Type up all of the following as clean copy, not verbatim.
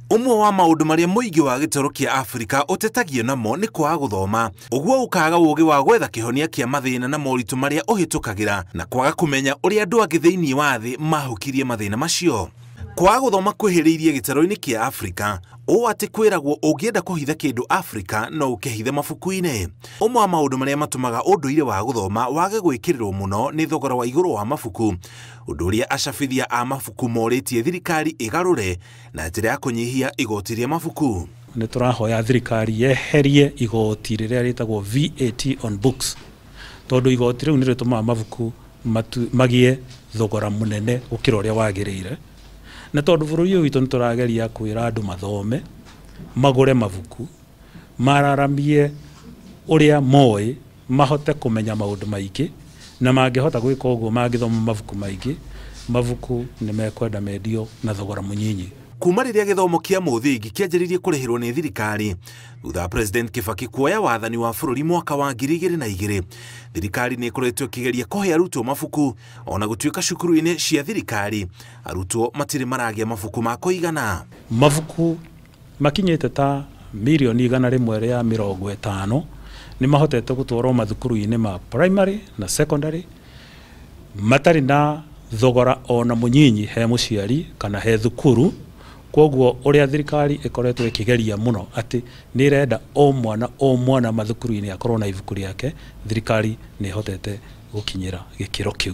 Ũmwe wa maũndũ marĩa mũingĩ wa gĩtoro kĩa Afrika ũtetagio namo nĩ kwaga gũthoma, ũguo ũkaga ũũgĩ wa gwetha kĩhonia kĩa mathĩna na moritũ marĩa ũhĩtũkagĩra na kwaga kũmenya ũrĩa andũ angĩ thĩinĩ wa thĩ mahũkirie mathĩna macio. Kwaga gũthoma kwĩhĩrĩirie gĩtaro-inĩ kĩa Afrika ũũ atĩ kwĩragwo ũngĩenda kũhitha kĩndũ Afrika no ũkĩhithe mabuku-inĩ. Ũmwe wa maũndũ marĩa matũmaga ũndũire wa gũthoma wage gwĩkĩrĩrwo mũno nĩ thogora wa igũrũ wa mabuku, ũndũ ũrĩa acabithia a mabuku morĩtie thirikari ĩgarũre na njĩra ya kũnyihia igoti rĩa mabuku. Nĩ tũrahoya thirikari yeherie igoti rĩrĩa rĩtagwo VAT on books, tondũ igoti rĩu nĩ rĩtũmaga mabuku magĩe thogora mũnene gũkĩra ũrĩa wagĩrĩire. Na tondũ bũrũri ũyũ witũ nĩ tũrageria kwĩra andũ mathome, magũre mabuku, mararamie ũrĩa moĩ, mahote kũmenya maũndũ maingĩ, na mangĩhota gwĩka ũguo mangĩthoma mabuku maingĩ, mabuku nĩ mekwenda mendio na thogora mũnyinyi. Kuma rĩrĩa gĩthomo kĩa mũthingi kĩanjĩrĩirie kũrĩhĩrwo nĩ thirikari thutha wa President Kibaki kuoya wathani wa bũrũri mwaka wa 2002, thirikari nĩ ĩkoretwo ĩkĩgeria kũhe arutwo mabuku ona gũtuĩka cukuru-inĩ cia thirikari arutwo matirĩ maragĩa mabuku ma kũigana. Mabuku makinyĩte ta mirioni 150 nĩ mahotete gũtwarwo mathukuru-inĩ ma primary na secondary matarĩ na thogora ona mũnyinyi he mũciari kana he thukuru. Koguo ũrĩa thirikari ĩkoretwo ĩkĩgeria mũno atĩ nĩ ĩrenda o mwana mathukuru-inĩ akorwo na ibuku rĩake, thirikari nĩ ĩhotete gũkinyĩra gĩkĩro kĩu.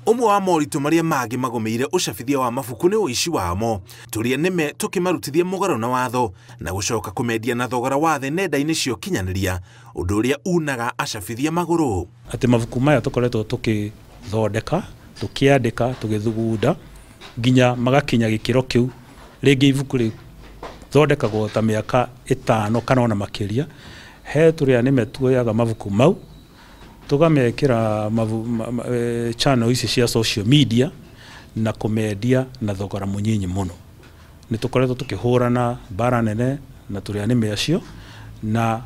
Ũmwe wa moritũ marĩa mangĩ magũmĩire ũcabithia wa mabuku nĩ ũici wamo, tũrĩa nĩme tũkĩmarutithia mũgarũ na watho na gũcoka kũmendia na thogora wa thĩ nenda-inĩ cia ũkinyanĩria, ũndũ ũrĩa unaga acabithia magũrũ. Atĩ mabuku maya tũkoretwo tũkĩthondeka, tũkĩandĩka, tũgĩthugunda nginya magakinya gĩkĩro kĩu. Rĩngĩ ibuku rĩthondekagwo ta mĩaka 5 kana ona makĩria. He tũrĩa nĩme tuoyaga mabuku mau tũkamekĩra channel ici cia social media na kũmendia na thogora mũnyinyi mũno. Nĩ tũkoretwo tũkĩhũrana mbara nene na tũrĩa nĩme acio, na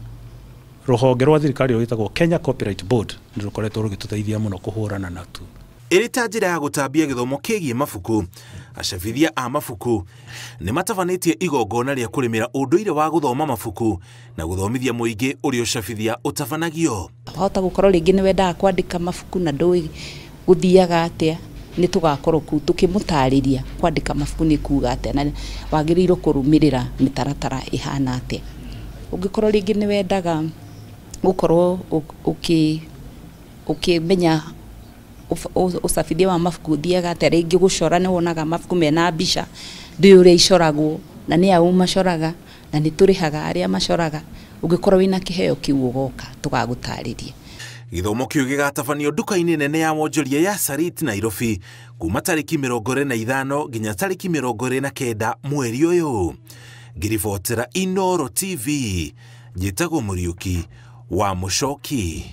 rũhonge rwa thirikari rwĩtagwo Kenya Copyright Board nĩ rũkoretwo rũgĩtũteithia mũno kũhũrana natuo. Ĩrĩ ta njĩra ya gũtambia gĩthomo kĩgiĩ mabuku, acabithia a mabuku nĩ matabanĩtie igongona rĩa kũrĩmĩra ũndũire wa gũthoma mabuku na gũthomithia mũingĩ ũrĩa ũcabithia ũtabanagio. Wahota gũkorwo rĩngĩ nĩ wendaga kwandĩka mabuku na ndũĩ gũthiaga atĩa, nĩ tũgakorwo kũu tũkĩmũtarĩria kwandĩka mabuku nĩ kuga atĩa na wagĩrĩirwo kũrũmĩrĩra mĩtaratara ĩhana atĩa. Ũngĩkorwo rĩngĩ nĩ wendaga gũkorwo ũkĩmenya ũcabithia wa mabuku ũthiaga atĩa, rĩngĩ gũcora nĩ wonaga mabuku mena mbica ndũĩ ũrĩa icoragwo na nĩ aũ macoraga na nĩ tũrĩhaga arĩa macoraga. Ũngĩkorwo wĩna kĩheo kĩu ũgoka tũgagũtarĩria. Gĩthomo kĩu gĩgatabanio nduka-inĩ nene ya wonjoria ya Sarit Nairobi kuma tarĩki 25 nginya tarĩki 29 mweri ũyũ. Ngiribotera Inooro TV, njĩtagwo Mũriũki wa Mũcoki.